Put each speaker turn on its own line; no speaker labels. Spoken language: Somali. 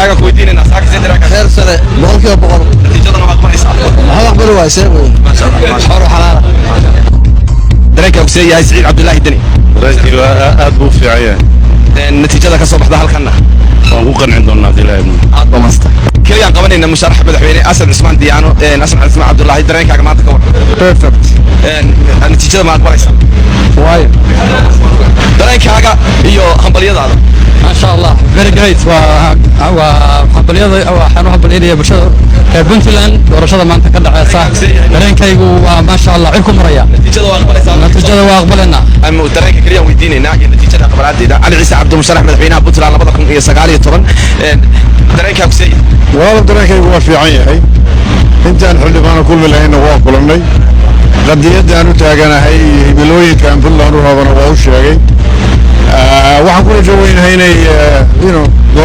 Dareenkaaga ku weydiinaynaa saaka, see dareenkaaga?
Heer sare, 100%.
Natiijadana waa aqbalaysaa?
Maxaad aqbali waayse wey, xor u xalaala.
Dareenkaagu see yahay, Siciid Cabdulaahi Deni?
Dareenkii aad buu u fiican yahay.
Natiijada ka soo baxda halkanna?
Waan ku qancin doonaa haddii Ilaahay idmo.
Aad baa maasta. Keliyaan qabanayna musharax madaxweyne Asad Cusmaan Diyaano. Asad Cusmaan Cabdullaahi, dareenkaaga maanta ka warran?
Perfect.
Natiijada ma aqbalaysaa?
Waayo.
Dareenkaaga iyo hambalyadaada?
Maasha Allah, very great. Waa hambalyada, waxaan u hambalyaynaya bulshada reer Puntland doorashada maanta ka dhaceysa. Dareenkaygu waa maasha Allah, cir ku maraya.
Natiijada waa aqbalaysaa?
Natiijada waa aqbalaynaa.
Ama dareenka keliyaan weydiinaynaa iyo natiijada aqbalaadeeda. Cali Ciise Cabdi, musharax madaxweynaha Puntland 2019, dareenkaagu see yahay?
Walaalo, dareenkaygu waa fiican yahay. Intaan xildhibaano kulmi lahayna waa kulannay. Qadiyadda aan u taaganahay iyo himilooyinka aan Puntland u rabana waa u sheegay. Waxaan ku rajo weynahay inay